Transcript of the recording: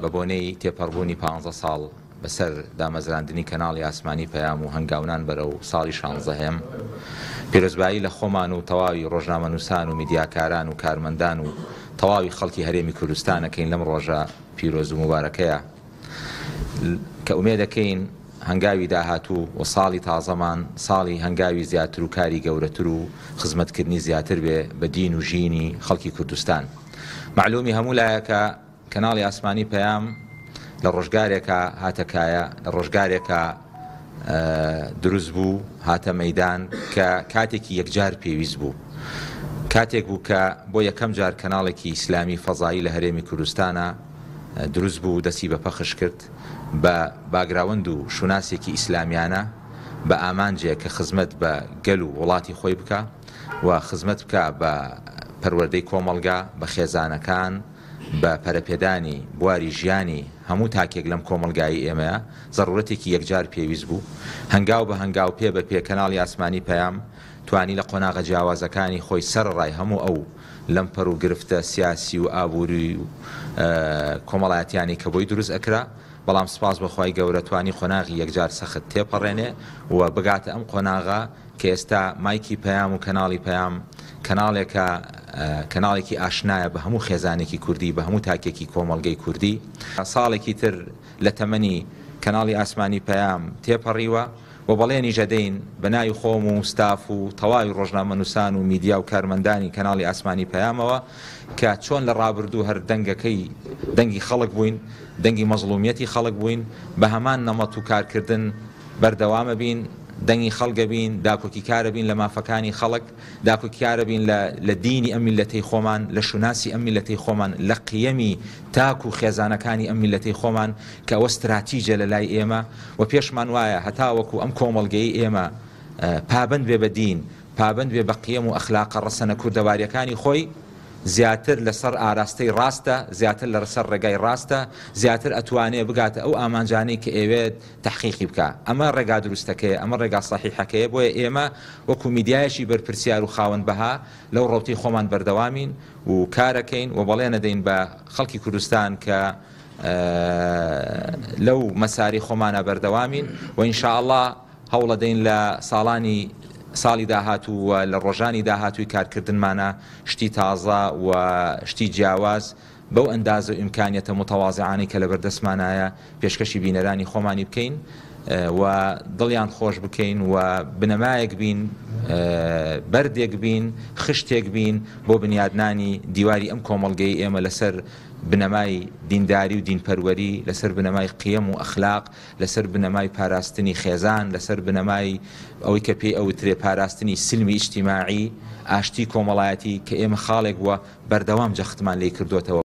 بە بۆنەی تێپەڕبوونی پانزە ساڵ بەسەر دامەزراندنی کەناڵی ئاسمانی پەیام و هەنگاونان بەرەو ساڵی شانزەهەم، پیرۆزبایی لە خۆمان و تەواوی ڕۆژنامەنووسان و میدیاکاران و کارمەندان و تەواوی خەڵکی هەرێمی کوردستان ئەکەین لەم ڕۆژە پیرۆز و موبارەکەیا کە ئومێدەکەین هەنگاوی داهاتوو و ساڵی تازەمان ساڵی هەنگاوی زیاتر و کاری گەورەتر و خزمەتکردنی زیاتر بێ بە دین و ژینی خەڵکی کوردستان. مەعلومی هەموو لایەکە کەناڵی ئاسمانی پەیام لە ڕۆژگارێکا هاتە کایە، لە ڕۆژگارێکا دروست بوو، هاتە مەیدان کە کاتێکی یەکجار پێویست بوو. کاتێک بوو کە بۆ یەکەم جار کەناڵێکی ئیسلامی فەزایی لە هەرێمی کوردستانا دروست بوو و دەستی بە پەخش کرد بە باگراوەند و شوناسێکی ئیسلامیانە بە ئامانجێک کە خزمەت بە گەل و وڵاتی خۆی بکا و خزمەت بکا بە پەروەردەی کۆمەڵگا، بە خێزانەکان، بە پەرەپێدانی بواری ژیانی هەموو تاکێک لەم کۆمەڵگایەی ئێمەیە، زەڕوورەتێکی یەکجار پێویست بوو. هەنگاو بە هەنگاو، پێ بە پێ کەناڵی ئاسمانی پەیام توانی لە قۆناغە جیاوازەکانی خۆی سەرەڕای هەموو ئەو لەمپەر و گرفتە سیاسی و ئابووری و کۆمەڵایەتیانەی کە بۆی دروست ئەکرا، بەڵام سپاس بۆ خوای گەورە توانی قۆناغی یەکجار سەخت تێپەڕێنێ و بگاتە ئەم قۆناغە کە ئێستا مایکی پەیام و کەناڵی پەیام کەناڵێکە کەناڵێکی ئاشنایە بە هەموو خێزانێکی کوردی، بە هەموو تاکێکی کۆمەڵگەی کوردی. ساڵێکی تر لە تەمەنی کەناڵی ئاسمانی پەیام تێپەڕیوە و بەڵێنیش ئەدەین بە ناوی خۆم و ستاف و تەواوی ڕۆژنامەنووسان و میدیا و کارمەندانی کەناڵی ئاسمانی پەیامەوە کە چۆن لە ڕابردوو هەر دەنگەکەی دەنگی خەڵک بووین، دەنگی مەزڵومیەتی خەڵک بووین، بە هەمان نەمەت و کارکردن بەردەوامەبین، دەنگی خەڵکەبین، داکۆکیکارەبین لە مافەکانی خەڵک، داکۆکیکارەبین لە لە دینی ئەم میللەتەی خۆمان، لە شوناسی ئەم میللەتەی خۆمان، لە قیەمی تاک و خێزانەکانی ئەم میللەتەی خۆمان کە ئەوە ستراتیجە لە لای ئێمە و پێشمان وایە هەتاوەکو ئەم کۆمەڵگەیەی ئێمە پابەند بێ بە دین، پابەند بێ بە قیەم و ئەخلاقە ڕەسەنە کوردەواریەکانی خۆی، زیاتر لەسەر ئاراستەی ڕاستە، زیاتر لەسەر ڕێگای ڕاستە، زیاتر ئەتوانێ بگاتە ئەو ئامانجانەی کە ئەیەوێت تەحقیقی بکا. ئەمە ڕێگا دروستەکەیە، ئەمە ڕێگا سەحیحەکەیە، بۆیە ئێمە وەکو میدیایەکی بەرپرسیار و خاوەن بەها لەو ڕەوتەی خۆمان بەردەوامین و کارەکەین و بەڵێنەدەین بە خەڵکی کوردستان کە لەو مەساری خۆمانە بەردەوامین و ان شاء اللە هەوڵەدەین لە ساڵانی ساڵی داهاتوو و لە ڕۆژانی داهاتووی کارکردنمانا شتی تازە و شتی جیاواز بەو ئەندازە و ئیمکانیەتە موتەوازعانەی کە لەبەردەستمانایە پێشکەشی بینەرانی خۆمانی بکەین و دڵیان خۆش بکەین و بنەمایەک بین بەردێک بین خشتێک بین بۆ بنیادنانی دیواری ئەم کۆمەڵگەی ئێمە لەسەر بنەمای دینداری و دینپەروەری لەسەر بنەمای قیەم و ئەخلاق لەسەر بنەمای پاراستنی خێزان، لەسەر بنەمای ئەوەی کە پێی ئەوترێ پاراستنی سلمی ئیجتیماعی، ئاشتی کۆمەڵایەتی، کە ئێمە خاڵێک بووە بەردەوام جەختمان لێی کردۆتەوە.